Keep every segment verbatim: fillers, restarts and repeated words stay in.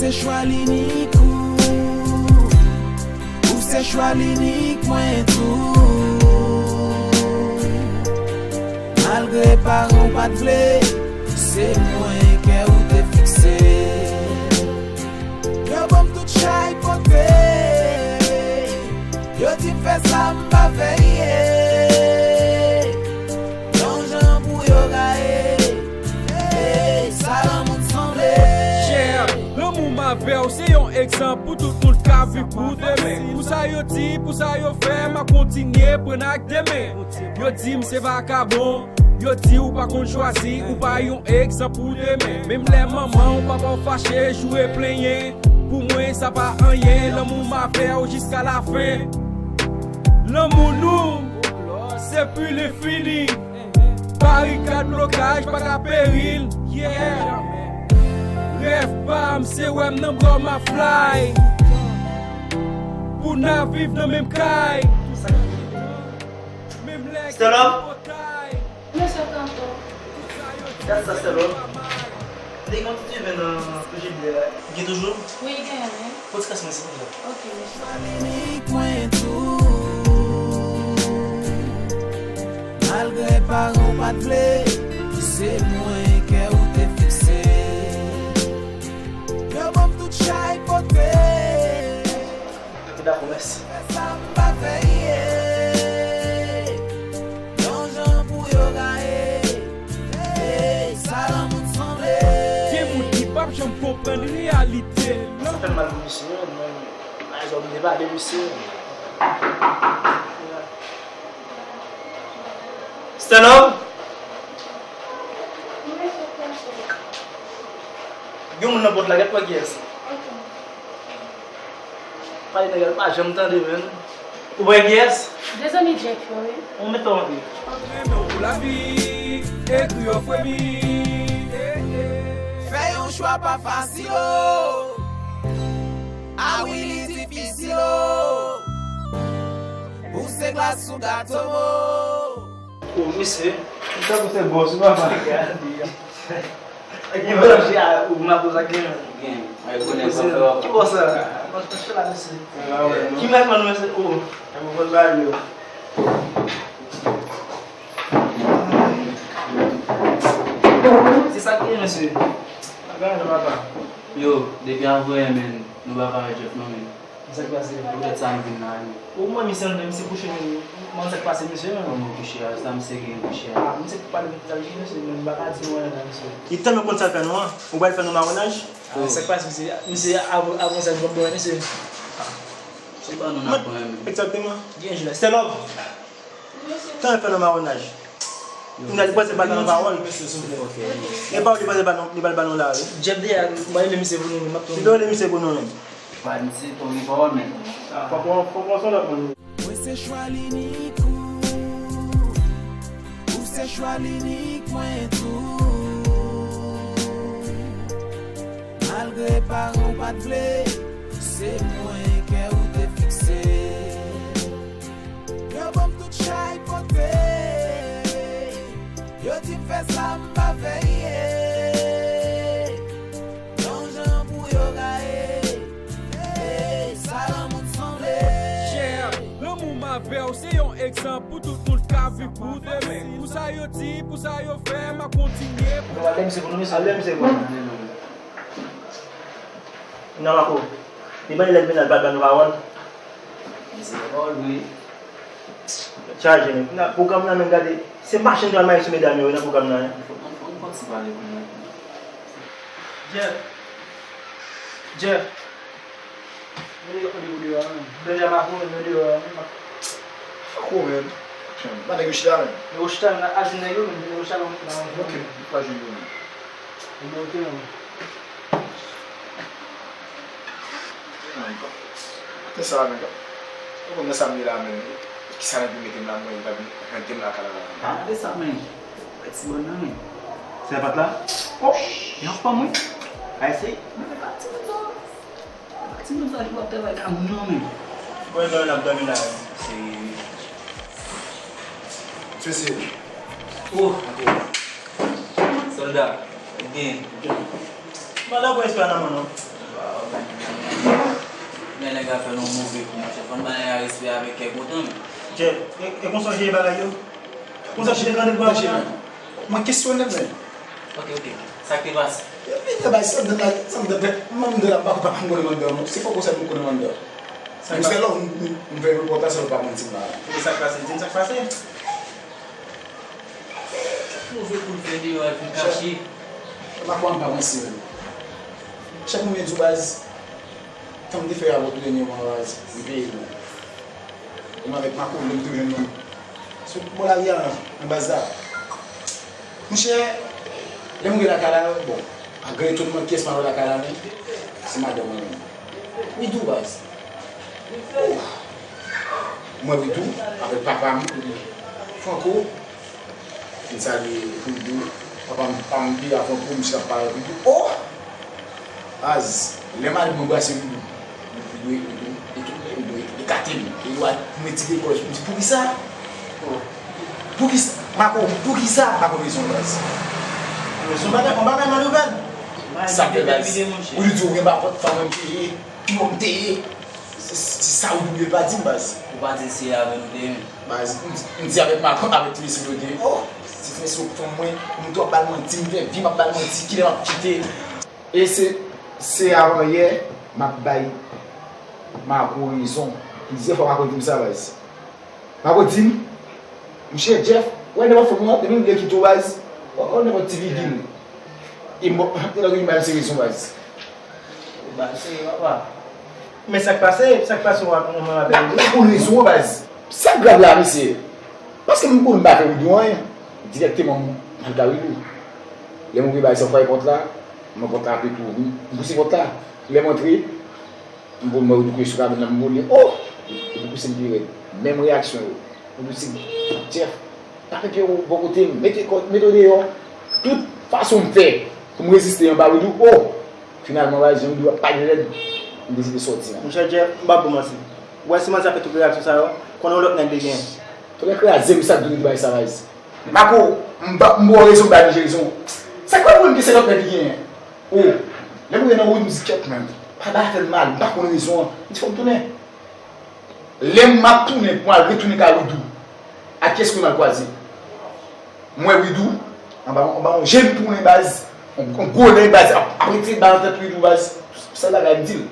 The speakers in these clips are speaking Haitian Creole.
Se chwa linik ou, ou se chwa linik mwen tou. Malgre paran w pa t vle, se mwen kè ou te fikse. Yo ban m tout chay pote, yo di m fè sa m pa fè ye. Yon jan pou yo gaye, ey, sa lanmou t sanble. Yeah, lanmou m avè w se yon egzanp pou tout moun k ap viv pou demen. Pou sa yo di, pou sa yo fè, m ap kontinye pran ak de men. Yo di m se vakabon, yo di ou pa konn chwazi, ou pa yon egzanp pou demen. Menm lè manman w, papa w fache, joure, plenyen, pou mwen sa pa anyen. Lanmou m avè w jiska lafen. Lanmou nou se pi lenfini. Barikad, blokaj pa ka peri l. Yeah. Rèv pa m se wè m nan bra w m ap fly. Pou n ap viv nan menm kay. Menm lè gen potay. Mesye Kanto. Gad sa, Stella. Li gen yon ti diven nan frijidyè a. Gen toujou? Wi, genyen, wi. Pote kès mwen, silvouplè. Ok, mesye. Linik mwen tou. Malgre paran w pa t vle, se mwen kè ou te fikse. Yo ban m tout chay pote. Dakò, mèsi. Sa m pa fè ye. Yon jan pou yo gaye. Ey, sa lanmou t sanble. Gen moun ki p ap janm konprann reyalite. Sa fè m mal pou misye, men bagay sa oblije pa de misye. Stand up. Gen moun nan pòt la, gèt wè kiyès. Pale nèg la, pa janm tande, menn. Ou wè kiyès? De zanmi Jeff yo, wi. Ou mèt pa antre. Renmen w pou lavi, ekri yo fremi. Fè yon chwa pa fasil, o. A wi, li difisil, o. Bouse glas sou gato, o. O, mesye. Ou tankou se bòs ou, papa. Gade. Gen manje a, ou ma poze gen. Gen. Ay, konnen sa fè wap. Ki bò sa? Mwen fè la, mesye. Ki mèt mwen, mesye? O. E mwen konn bagay yo. Se sa k gen, mesye. Bagay la, papa. Yo, depi avan yè, menn, nou pa pale Jeff non, menn. Sa k pase? Poutèt sa m vin la, wi. Ou mwen misye, misye kouche, men, men sa k pase, mesye, menm? Kòman kouche a? Sa misye gen kouche a? Ah, misye pale pou sa, misye, men m pa ka di nou anyen la, mesye. Li tèlman konn sa l fè nou an, ou pral fè nou mawonaj? Ah, sa k pase, misye, misye, avan, avan sa, nou p ap bwè, mesye. Se pa nou n ap pran, menm. Egzakteman. Byen jwe la. Stella. Tan fè nan mawonaj. Kounye a li panse pa nan pawòl. E pa li panse pa nan, li pa nan la, wi. Jeff de a, mwen menm se pou nou menm, m ap tonbe. Si te rele misye pou nou menm. Pa di se tonbe pawòl, men. Fòk, fòk, fòk, fòk, fòk, fòk. Mwen se chwa linik ou. Ou se chwa linik mwen tou. Malgre paran w pa t vle, se mwen kè ou te fikse. Yo ban m tout chay pote. Yo di m fè sa m pa fè ye. Yon jan pou yo gaye. Ey, sa lanmou t sanble. Yeah, lanmou m avè w se yon egzanp pou tout moun k ap viv pou demen. Pou sa yo di, pou sa yo fè, m ap kontinye pou... Ale misye pou nou, mesye. Ale misye pou nou. Nan Mako. Li mande lèd penal pa ba nou pawòl. Li se pawòl, wi. Chaje, men. Nan pwogram nan, men gade. Se machin pral mache sou medam yo, nan pwogram nan, hein. Fò, fò, fò, fò ti pale pou mwen. Jeff. Jeff. Mwen li konn li deyò, men. Benjamin pou mwen deyò, men. Fò ko, men. Ba nèg yo chita, men. Nèg yo chita, men. Al jwenn nèg yo, men. Nèg yo chita, men. Ok, pa jwenn yo, men. Mwen monte, men. Maten sa, men. Ou konn nan sa m ye la, men. Kisa nèg yo mete m la, mwen, yo pa vin rantre m lakay la, la. Pa gade sa, men. Wè ti bòn nan, men. Se pa t la? Oh! Yon fanm, wi. Ay, se. Men, men, pa ti moun sa. Pa ti moun sa, ki w ap travay ka moun nan, men. Mwen, dòmi la, dòmi la, men. Se. Se, se. Oh! Sòlda, gen. Mwen la pran espwa nan mwen non. Men nèg la fè nou move kou, monchè. Fò n ba nèg la respè avèk kè kontan, men. Jeff, e, e konsa w jere bagay yo? Konsa w jere gade l pou bagay yo? Mwen kesyone l, men. Ok, ok. Sa k te pase? Epi, bagay, sa m te la, sa m te fè, m te la, m pa, pa, pa m konnen anndan, non. Se fò konsa m konnen anndan. Sa m fè lò, m, m, m fè yon pòta, se lò pa mwen di m la. Sa k pase? Di m sa k pase. Move kou l fè deyò, epi l kache. Chèf, m pa kwè m pa mwen si menm. Chèf, mwen di w baz, tan m te fè avè w dènyèman baz, m peye l. Mwen avèk Marco, lè m te jwenn nou sou bò lari a, nan baz la. Monchè, lè m rive lakay la, bon, a gran etònman, kiyès m al wè lakay la, men se madanm mwen menm. Widou baz. Oh. Mwen Widou, avèk papa m, Franco, m salye Widou, papa m, papa m pi avan pou misye ap pale Widou. Oh! Baz, lè madanm mwen brase Widou, Widou, Widou, Widou, Widou, Widou, ekate m. E yo al mete dekòl sou m, m di, poukisa? Poukisa? Marco, poukisa? M pa konn rezon baz. Se yon bagay, yon bagay malouvèn. Sa fè baz. Widou di, ou gen pa pòt fanm mwen te ye, ki wè m te ye. Se, se sa ou bliye pa di m, baz. Ou pa di l se avè nou te ye. Baz, m di, m di avèk Marco, avèk ti mesye yo te ye. Oh, ti mesye yo fanm mwen, m twò ap ba l manti, m fè vi m ap ba l manti, kilè m ap kite. E se, se avan yè, m ap bay Marco rezon. Plizyè fwa Marco di m sa, baz. Marco di m, monchè Jeff, wè nenpòt fanm nan, depi m vle kite w, baz, o, o, nenpòt ti figi m. E m, te lòt jou m bay misye rezon, baz. Ou ba l serye, papa. Men sa k pase, sa k pase w ap, w ap, w ap. Ou konn rezon an, baz. Sa k grav la, mesye? Paske m konn m pa fè Widou anyen. Dirèkteman, m al kay Widou. Lè m ouvri bagay sa, fwaye pòt la, m wè pòt la ape tou. M, m pouse pòt la. Lè m antre, m wè Widou kouche sou kabann nan, m boule. Oh! Epi pouse m pi rèd. Menm reyaksyon yo. Widou di, Jeff, tape pye w bò kote m, mete kò, mete w deyò. Tout fason m fè pou m reziste anba Widou, oh! Finalman, baz, jan Widou ap pale rèd, m deside sòti la. Monchè Jeff, m p ap ba w manti. Ou wè si manzè ap fè tout reyaksyon sa yo, konnen yon lòt nèg li genyen. Tonnè kraze m, sa k dwe di bagay sa, baz. Marco, m ba, m ba w rezon, m ba misye rezon. Sa k fè pou m di se lòt nèg li genyen? Oh, lè m rive nan wout, m di, kèt, men, bagay la fè m mal, m pa konn rezon an. M di, fò m tounen. Lè m ap tounen pou m al retounen kay Widou, ak kiyès ke m al kwaze? M wè Widou, anba, anba yon jèn tounen baz, yon, yon gwo nèg baz, ap, ap retire bal nan tèt Widou baz. Sèl bagay m di l,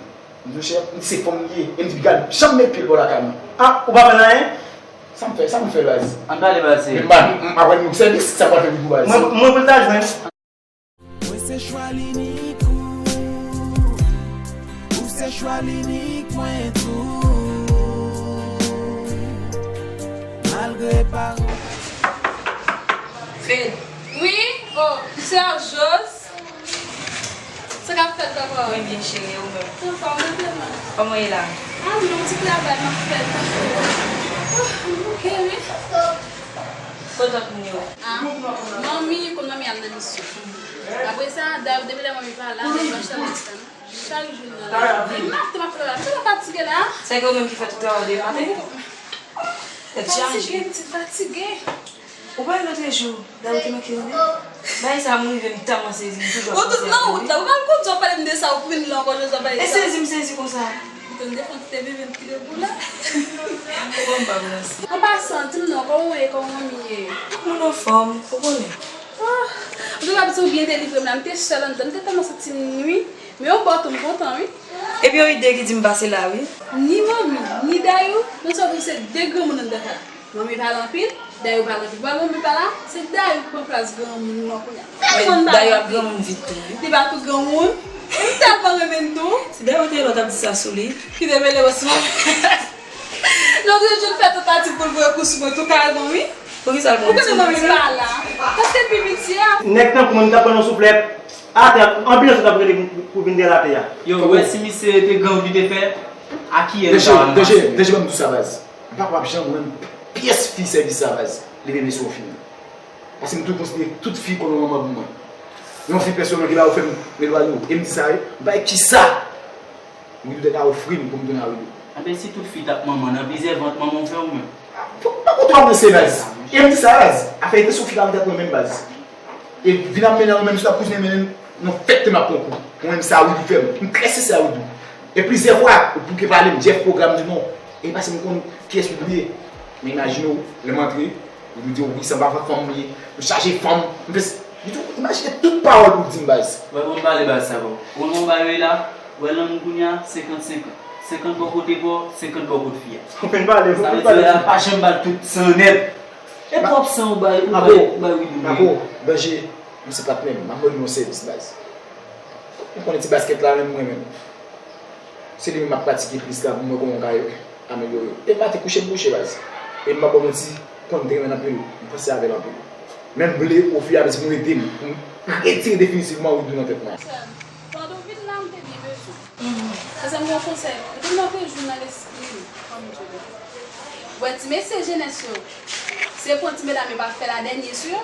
m di, chèf, m di se fanm li ye. E m di, gad, janm met pye l bò lakay mwen. Ah, ou pa fè l anyen? Sa m fè, sa m fè baz? Ann pale baz, se. M pa, m, m, apre nou sèvis, sa pral fè Widou baz. Mwen, mwen pou l ta jwenn. Mwen se chwa linik ou. Ou se chwa linik mwen tou. Malgre paran. Fed. Wi? Oh, sè Jos. Sa k ap fèt, papa? Mwen byen, cheri, e ou menm? Anfòm, mwen tèlman. Kòman w ye la? Ah, non, ti travay m ap fè. Oh, m bouke, wi. Kote lòt moun yo? Ah, manmi, konn manmi al nan misyon. Apre sa, dayè, depi lè manmi pa la, nèg yo achte misyon. Chak jou nan la. Depi maten m ap travay, m tèlman fatige la. Sa ke ou menm ki fè tout travay depi maten? Tèt chaje. Fatige, m ti fatige. Ou pa wè lòt jou, dayè ou te manke rive. Bagay sa a m rive m tèlman sezi, m toujou ap panse ak li. Ou tout nan wout la, ou pa konn sa w pale m de sa, ou vin la ankò, jodi a bagay sa. E sezi m sezi konsa. M konn defon kite bebe m kite pou la. Ou konn pa pranse. An pasan, di m non, kòman w ye, kòman manmi ye? Tout moun anfòm, ou konnen. Ah, m te ka di w byen delivre m la, m te sèl anndan, m te tèlman santi m nwi. Men yon bò tou m kontan, wi. Epi yon ide ki di m pase la, wi. Ni manmi, ni dayou, nou sòti se de granmoun anndan kay la. Manmi pale anpil, dayou pale anpil. Pandan manmi pa la, se dayou k pran plas granmoun nan kounye a. Tèlman dayou ap granmoun vit tou, wi. Li pa tou granmoun. M tèlman renmen l tou. Si dayou te la, w t ap di sa sou li. Ki te mele w sou. Non, se jou l fè tantativ pou l voye kou sou mwen tou kalman, wi. Poukisa l pran ti? Ou konnen manmi pa la. Paske l pi piti a. Nèg tankou mwen, m t ap pran yon souflèt. Atè, anbilans yo t ap rele pou, pou vin dèyè latè a. Yo, ou wè si misye te granmoun li te fè, a kiyès li ta ranmase? Deje, Deje, ban m di w sa, baz. M pa kwè m ap janm rann pyès fi sèvis sa, baz. Leve men sou yon fi, non. Paske m toujou konsidere tout fi kòm yon manman pou mwen. Yon fi pèsonèl ki ba yo fè m elwanye w. E m di sa, wi. M pa wè kisa Widou te ka ofri m pou m tounen a Widou. Anben, si tout fi t ap manman, nan plizyè vant manman w fè ou menm? Fòk pa konn twò avanse, baz. E m di sa, baz. Afè ete sou fi pa nan tèt mwen menm, baz. E vin ap mennen w menm, si w t ap kouzinen mennen m, Non, fèk te m ap pran kou. Mwen menm sa Widou fè m. M trè sensè a Widou. E plizyè fwa, ou bouke pale m, Jeff pwogram di non. E pase m konn kiyès Widou ye. Men imajine w, lè m antre, Widou di w wi, se anba fanm m ye. M chaje fanm. M fè s-, Widou, imajine tout pawòl ou di m baz. Wè, bon, pale baz sa bon. Ou konn yon bagay la, wè lanmou kounye a, senkant senkant. Senkant bò kote pa w, senkant bò kote fi a. Ou fin pale, ou fin pale. Sa vle di la, pa janm ba l tout san nèt. E twòp san ou bay, ou bay, ou bay Widou. Mako, danje, m se patnè m, m ap mande yon sèvis baz. Ou konnen ti baskèt la menm mwen menm. Se li menm m ap pratike plis la pou m wè kòman w ka amelyore. E m pa te kouche m kouche baz. E m pa ba w manti, konn te renmen l anpil, m panse avè l anpil. Men m vle ofiramezi pou m rete m, pou m retire definitivman Widou nan tèt mwen. Pandan w vin la, m te byen bezwen. Paske m gen yon konsèy. Depi m nan te jou nan lespri m, kòm m di w. Wè ti mesye jenès yo, se pran ti medam yo pa fè la dènye sou yo.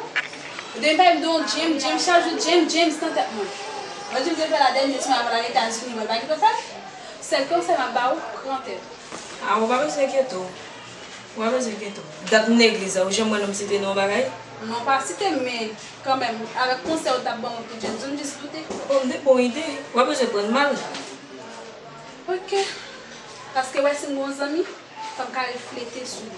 Depi m pa vin de yon James, James, chak jou James, James nan tèt mwen. Mwen di m te fè la dènye sou mwen avè l al Etazini, mwen pa gen fè. Sèl konsèy m ap ba ou, pran tèt ou. A, ou pa bezwen enkyete w. Ou pa bezwen enkyete w. Dat m nan legliz la, ou janm wè non m site nan yon bagay? Non, pa site m, men kanmenm, avèk konsèy ou t ap ban mwen pou James, m jis doute. O, m te ba w ide. Ou pa bezwen pran l mal. Ok. Paske wè si m gon zanmi, fò m ka reflete sou li.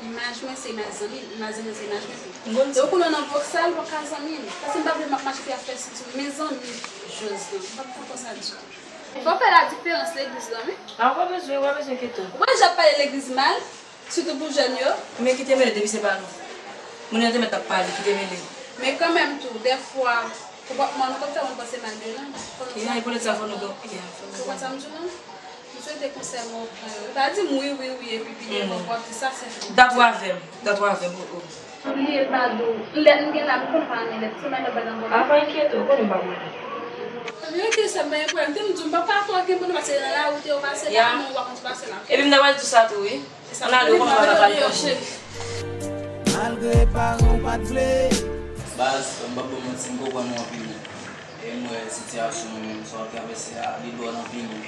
Imaj mwen se imaj zanmi, imaj zanmi se imaj mwen tou. Donk ou konnen nan vòksal, ou pa ka zanmi m. Paske m pa vle m ap mache epi ap fè senti m mezanmi Jòz lan. M p ap dakò sa ditou. Fò w fè la diferans legliz lan, wi. A, ou pa bezwen, ou pa bezwen enkyete w. Ou wè jan ap pale legliz mal, sitou pou jèn yo. Men ki te mele depi se pa nou. Moun yo te mèt ap pale, ki te mele. Men kanmenm tou, dèfwa, konpòtman nou konn fè moun panse mal de nou. Fò nou... Ki jan e pou lè sa fò nou gen, yeah, fò nou... Ou konprann sa m di w lan? M swete konsèy mwen ou pran yo. Pa di m wi, wi, wi, epi pi devan w ap di sa se fou. Dakò avè m, dakò avè m, o, o. Bliye m pa di w. Lèt m gen la, m konn pa renmen lèt. Se mwen lè pa nan... A, pa enkyete w, konnen m pa renmen. Ann rete sè m, pa gen pwoblèm. Te m di w, m p ap ka fè okenn moun pase nan lari, ou te yo pase la, men ou pa konn pase la. Epi m ta pral di w sa tou, wi. Ann ale, ou konn pa nan pale tankou. Malgre paran w pa t vle. Baz, m p ap ba w manti, m konprann ou anpil, wi. E m wè sitiyasyon w menm, sa w ap travèse a, li dwòl anpil, wi.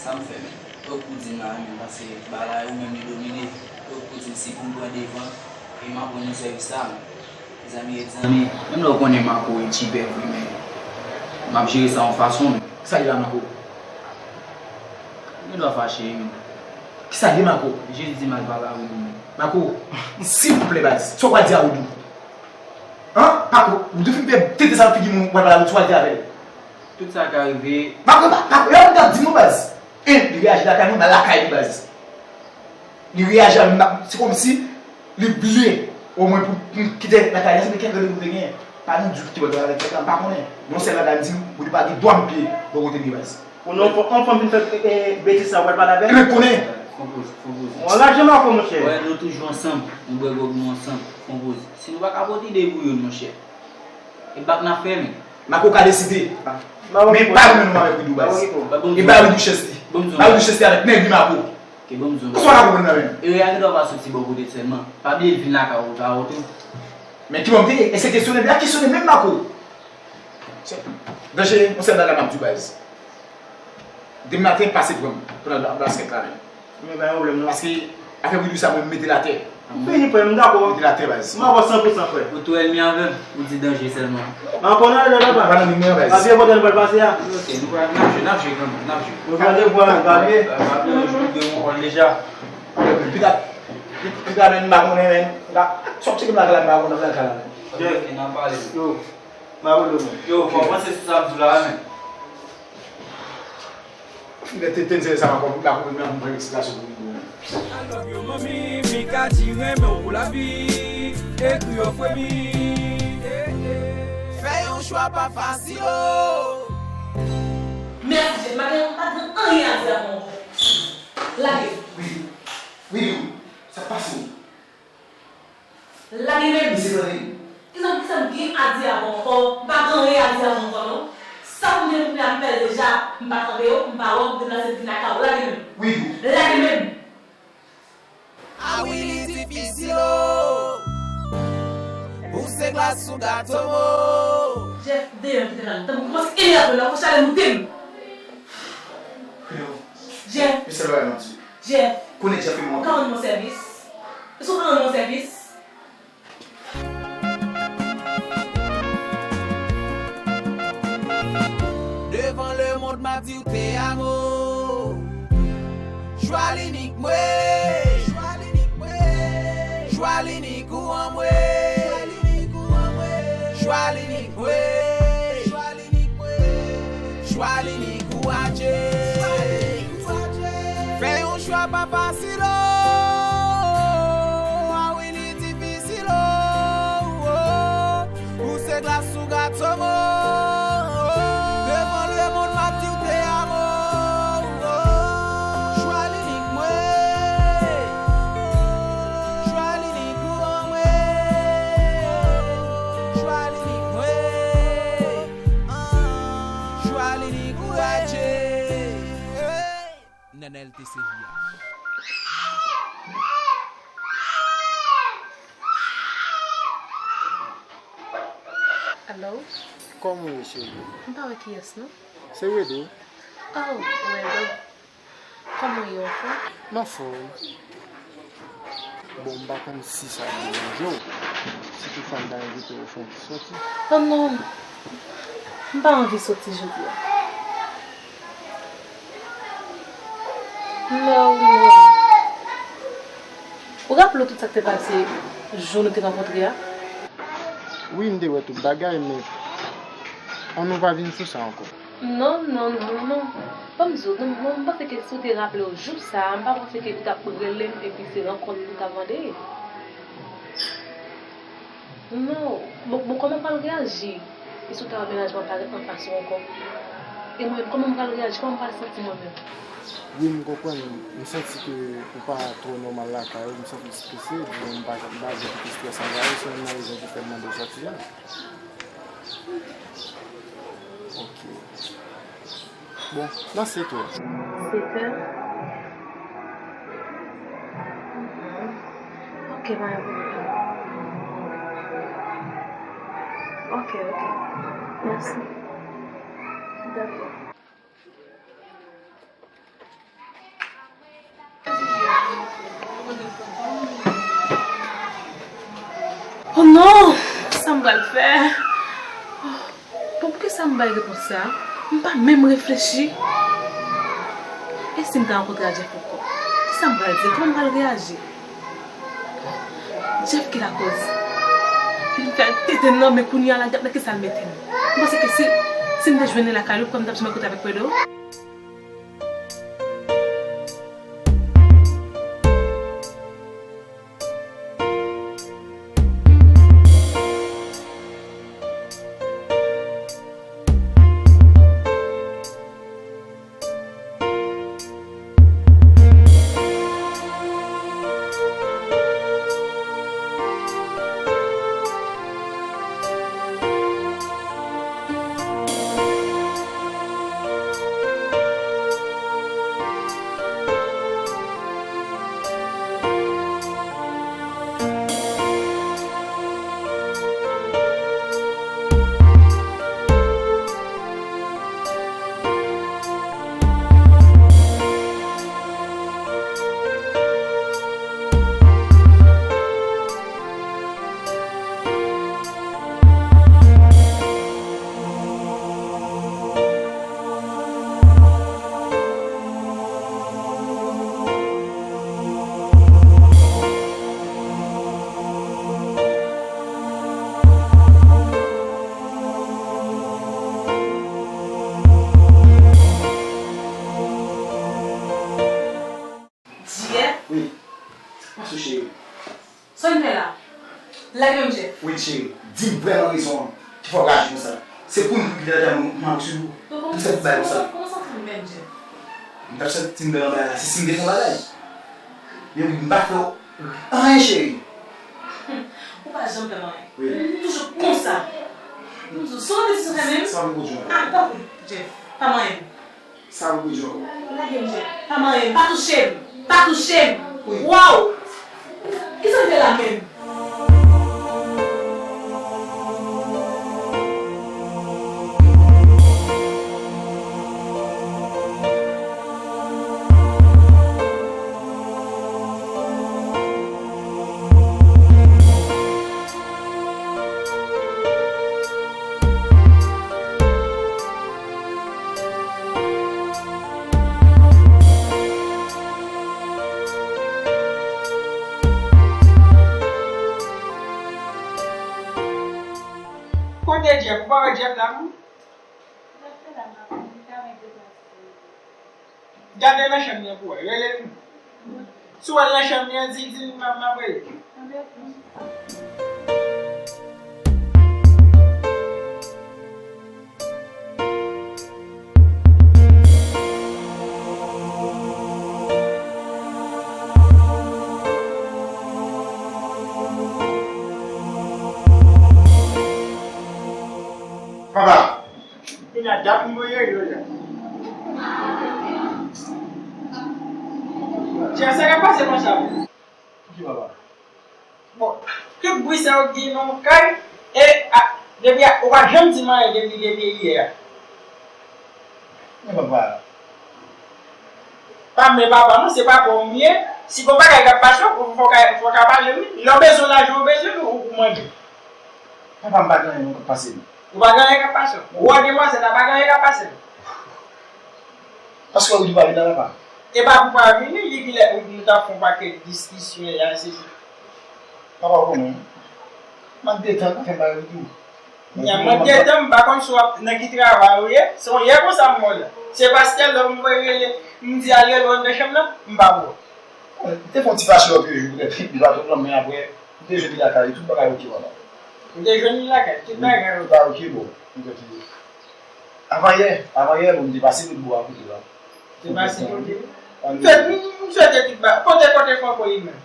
Sa m fè menm? Fòk ou di m la menm, paske bagay ou menm li domine. Fòk ou di m si pou m pran devan, e m ap rann ou sèvis la menm. Mezanmi, mezanmi, menm lè w konnen Marco e tchipè vre, men m ap jere sa yon fason menm. Kisa li la, Marco? Ou gen dwa fache, wi menm. Kisa li ye, Marco? Jis di m al pale avè w menm. Marco, silvouplè, baz, sa w pral di a Widou? An? Marco, Widou fin fè tete sa nan figi moun, w pral pale avè l, sa w pral di avè l? Tout sa ka rive. Marco, pa, Marco, e sa m t ap di nou, baz. En, li reyaji lakay mwen, m al lakay li, baz. Li reyaji avè m, se kòmsi li bliye omwen pou, pou m kite lakay li, se kèk randevou m te genyen. Pa nou di w ki te wè l avèk kèk la, m pa konnen. Yon sèl bagay m di w, Bondye pa gen dwa m pye bò kote m ye, baz. Ou non, on fanm vin fè, e, e, betiz sa, w pral pale avè l? Ebyen, konnen. Fon poz, fon poz. Ou anraje Marco, monchè. Wè, nou toujou ansanm, nou bwè gwòg nou ansanm, fon poz. Si nou pa ka pote ide pou youn, monchè, e bak n ap fè, men. Marco ka deside. Men pa nou menm nou avèk Widou, baz. E ba Widou chans li. Ba Widou chans li avèk nèg li, Marco. Kòman w ka konprann nan menm? Erè a gen dwa pa soti bò kote l sèlman. Pa bliye l vin lakay ou, lakay ou tou. Men ki bò m te ye? E se kesyone, a kesyone menm, Marco. Danje, yon sèl bagay m ap di w, baz. Demen maten, pase pran m pou n al ba-, baskèt la menm. Men pa gen pwoblèm non. Paske afè Widou sa, mwen, m mete l atè. Fini, frè m, m dakò. Mete l atè, baz. M avè w san pou san, frè. Ou tou ènmi avè m, ou di Danje sèlman. M ap pran nan lè, papa. Pa nan limyè, baz. Papye vòt la nou pral pase a. Ok, nou pral, n ap jwe, n ap jwe kanmenm, n ap jwe. Nou pral de vwa, nou pa bliye. Papye, nou jwe de yon wòl deja. Pita, pita, men, m pa konnen, men. Sa w ap tcheke m lakay la, m pa konnen lakay la, men. Ok, n ap pale. Yo, m ap pale, men. Yo, fò w panse sou sa ap di w la, men. Lè te, te n sere sa ankò, tout la kouri nan pou pran eksplikasyon pou li. I love you, manmi, Mika di renmen w pou lavi. Ekri ofre mi. Fè yon chwa pa fasil, o. Mèsi, Jezi, m pa gen, m pa gen anyen a di avè w ankò. Lage. Wi, wi, wi, sa pase w. Lage men m. Mesye, tande. Kisa, kisa m gen a di avè w ankò? M pa gen anyen a di avè w ankò, non. Sa pou m gen pou m fè, m fè l deja. M pa tande w, m pa wè w, m deplase m vin lakay ou. Lage men m. Wi, Dou. Lage men m. A wi, li difisil, o. Pouse glas sou gato, o. Jeff, deyò kite la. Tanpri, kòmanse enerve la, fò chalè moute m. Freyo. Jeff. Mesye, lè w di. Jeff. Konnen Jeff e mwen. Ou ka rann mwen sèvis? Èske w ka rann mwen sèvis? M ap di w te amo. Chwa linik mwen. Chwa linik mwen. Chwa linik ou an mwen. Chwa linik mwen. Chwa linik ou adje. Fè yon chwa pa fasil o. A wi, li difisil o. Ou se glas sou gato mo. Devan lemonn m ap di w te amo. Chwa linik mwen. Chwa linik ou an mwen. Chwa linik mwen. Chwa linik ou adje. Nan L T C J H. Alo? Kòman w ye, cheri? M pa wè kiyès, non. Se Wedo. Oh, Wedo. Kòman w ye, w anfòm? M anfòm. Bon, m pa konn si sa ap deranje w, si toutfwa m ta envite w fè yon ti sòti. Oh non, m pa anvi sòti jodi a. Non, non. Ou raple w tout sa k te pase jou nou te rankontre a? Wi, m te wè tout bagay, men ann nou pa vin sou sa ankò. Non, non, non, non. Ban m di w, non, mwen, m panse ke si w te raple w jou sa a, m pa panse ke ou t ap rele m epi se rankont ou t ap mande. Non. Bon, bon, kòman m pral reyaji si w ta wè mennaj mwen parèt anfas ou ankò? E mwen menm, kòman m pral reyaji? Kòman m pral santi mwen menm? Wi, m konprann. M santi ke ou pa twò nòmal lakay ou. M santi w strese. Bon, m pa, m pa vle kite estrès anvayi w. Se youn nan rezon ki fè m mande w sòti a. Ok. Bon, nan sèt è. Sèt è? Mhm. Ok, pa gen pwoblèm. Ok, ok. Mèsi. Dakò. Oh non! Sa m pral fè? Bon, poukisa m bay repons sa a? M pa menm reflechi. E si m ta rankontre a Jeff ankò? Kisa m pral di l? Kòman m pral reyaji? Jeff ki lakòz. Li fè l tete m nan, men kounye a la, gad nan kisa l mete m. M panse ke si, si m te jwenn li lakay li, ou kwè m t ap janm kote avèk Pedro? Jeff? Wi. Sa k pase w, cheri? Sa w vin fè la? Lage men m, Jeff. Wi, cheri. Di m vrèman rezon an ki fè w reyaji konsa. Se pou m pou kite lè mwen, mwen sou ou. Pou sa pou bay konsa. Kòman w santi w menm, Jeff? M t ap santi m bèl anba la. Se si m te fè yon bagay. Men wi, m pa fè anyen, cheri. Ou pa janm fè m anyen. Wi. Ou toujou konsa. M di w, se yon repetisyon fè menm. Sa pou kout jan. Ah, tanpri, Jeff. Pa manyen m. Sa pou kout jan. Lage m, Jeff. Pa manyen m. Pa touche m. Pa touche m. Wi. Waw! Kisa m fè la menm? Kote Jeff? Ou pa wè Jeff la, non? Jeff te la, m pa konn, li ta mete plas li. Gade nan chanm li an pou wè. Rele l. Si w al nan chanm li an, di, di l m ap, m ap rele. Papa! Kounya dat m voye yo la. Jan sa ka pase konsa. Ki papa? Bon, tout bri sa yo gen nan kay, e a, depi a, ou pa janm di m anyen depi, depi yè a. Men papa. Pa men papa non, se papa w m ye. Si gon bagay k ap pase w, fò w ka, fò w ka pale wi. Lè w bezwen lajan, w bezwen l, ou, ou mande. Papa, m pa gen anyen non k ap pase m. Ou pa gen anyen k ap pase w? Ou wè demwazèl la, pa gen anyen k ap pase l? Paske Woody pa vin la, papa. E pa pou pa vini, li ki lè nou t ap fè yon pakèt diskisyon la, se sa. Papa, ou konnen, mank de tan ka fè bagay tou. Nya, mank de tan, m pa konn si w ap nan ki travay ou ye. Se yon yè konsa m wè w la. Se paske lè m voye rele, m di al rele w anndan chanm nan, m pa wè w. Bon, m te fè yon ti fache lòt jou, petèt, li pa twòp lan, men apre, m te jwenn li lakay li, tout bagay oke, papa. Ou te jwenn li lakay, tout bagay oke? Tout bagay oke, bon. M te di, avan yè, avan yè, bon, m te pase lòt bò a kote la. Ou te pase kote? M swete, m swete tout bagay. Kote, kote Franco li menm?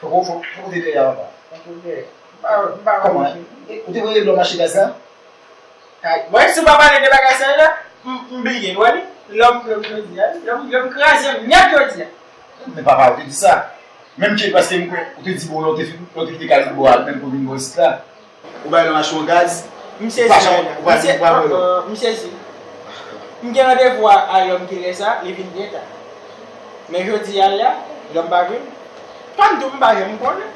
Franco, Franco, Franco te dèyè a, papa. Franco dèyè. M pa, m pa wè misye. Kòman? E, ou te voye lòt mache gaz la? Kay. Bon, si w pa pale de bagay sa yo la, m, m bliye l, wè li. Lòm, lòm jodi a, lòm, lòm kraze m nèt jodi a. Men papa, ou te di sa. Menm ke paske m kwè, ou te di bon, lè w te fin, lè w te kite kay lòt bò a, menm pou vin bò isit la. Ou bay lòm mache yon gaz. M sezi la. Ou pa janm, ou pa janm wè lòm. M sezi. M gen randevou a, a lòm ki lè sa, li vin byen ta. Men jodi a la, lòm pa vin. Pa m di w m pa janm konnen.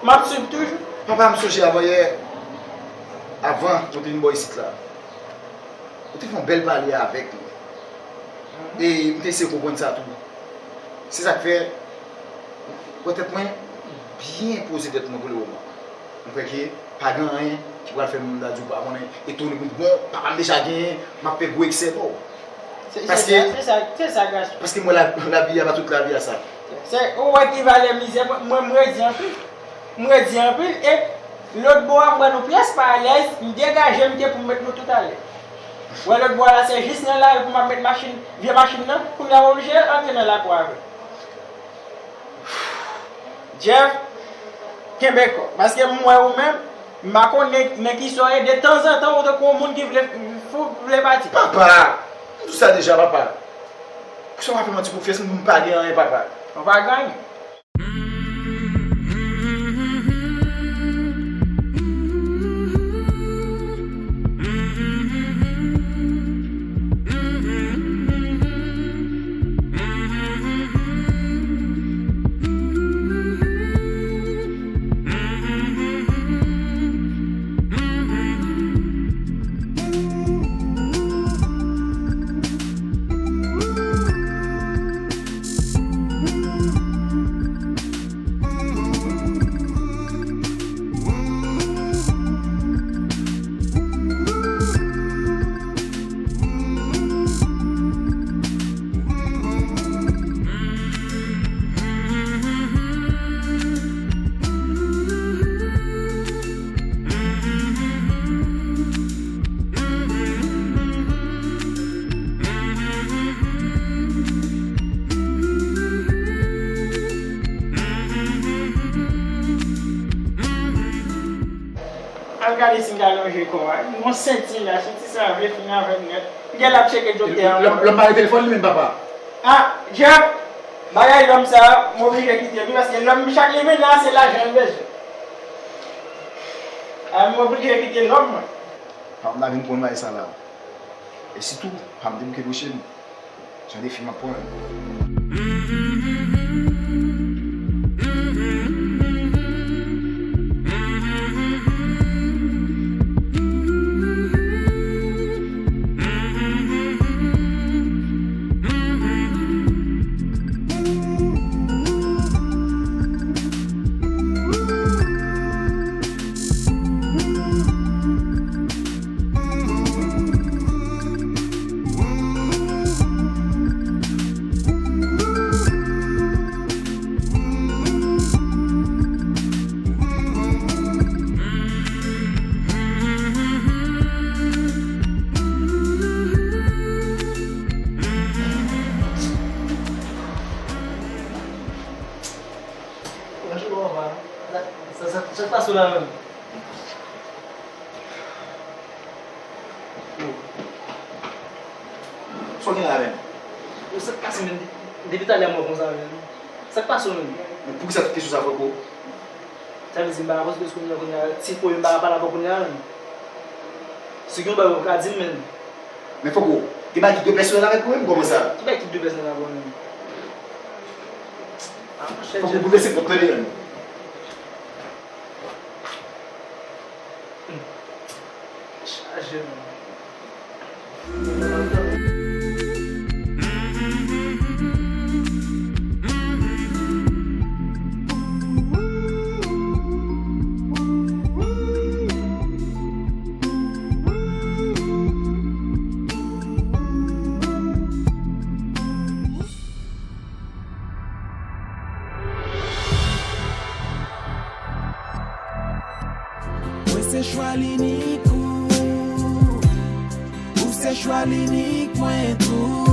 M ap swiv toujou. Papa, m sonje avan yè, avan nou te vin bò isit la. Ou te fè yon bèl pale avèk li. E m te eseye konprann sa tou. Se sa k fè, wè tèt mwen byen poze tèt mwen pou le moman. M kwè ke pa gen anyen ki pral fè m ta di w pa konnen, etone pou di, bon, papa m deja genyen, m ap fè gwo eksè, non. Se, se sa, se sa, se sa, gason. Paske m wè la, lavi a pa tout lavi a sa. Se, ou wè ki valè mizè, mwen, mwen, m redi anpil. M redi anpil, e lòt bò a, m wè nou pyès pa alèz, m degaje m ke pou m met nou tout alèz. Wè lòt bò a la, se jis nan lari pou m ap met machin, vye machin nan, kounye a m oblije antre nan lakou avè l. Jeff, kenbe kò w. Paske m wè ou menm, m pa konnen nan kisa w ye, de tanzantan ou tankou yon moun ki vle fou, vle pati. Papa! M di w sa deja, papa. Kisa w pa fè m yon ti konfyans, m pa gen anyen, papa. Ou pa gen anyen. Al gade si m ta lonje kò a. Gon senti la, senti sa vle fin avè m nèt. M gen l ap tcheke doktè an. Lòm, lòm pa gen telefòn li menm, papa. Ah, Jeff, bagay lòm sa, m oblije kite l wi, paske lòm chak li vin la, se lajan l bezwen. Ah, m oblije kite lòm mwen. Pa m la vin konn bagay sa la. E sitou, pa m debouke bouch li. Jan de fi m ap pran. Sa w gen la menm? Yo, sa k pase menm? Depi talè m wè w konsa menm. Sa k pase w menm? Men poukisa tout kesyon sa, Franco? Sa vle di m pa ka konn kounye a, kounye a, ti fo yo m pa ka pale avè w kounye a menm. Si gen yon bagay ou ka di m menm. Men Franco, gen bagay ki dwe pèsonèl avèk mwen menm, kòman sa? Ki bagay ki dwe pèsonèl avè w menm? Ah, monchè, Franco, bouleveske m, tande menm. Chaje, man. Mwen se chwa linik ou, ou se chwa linik mwen tou.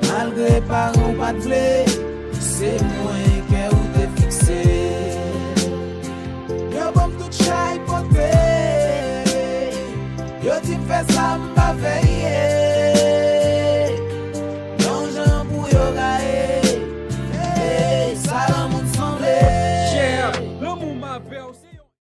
Malgre paran w pa t vle, se mwen kè ou te fikse. Yo ban m tout chay pote, yo di m fè sa m pa fè ye.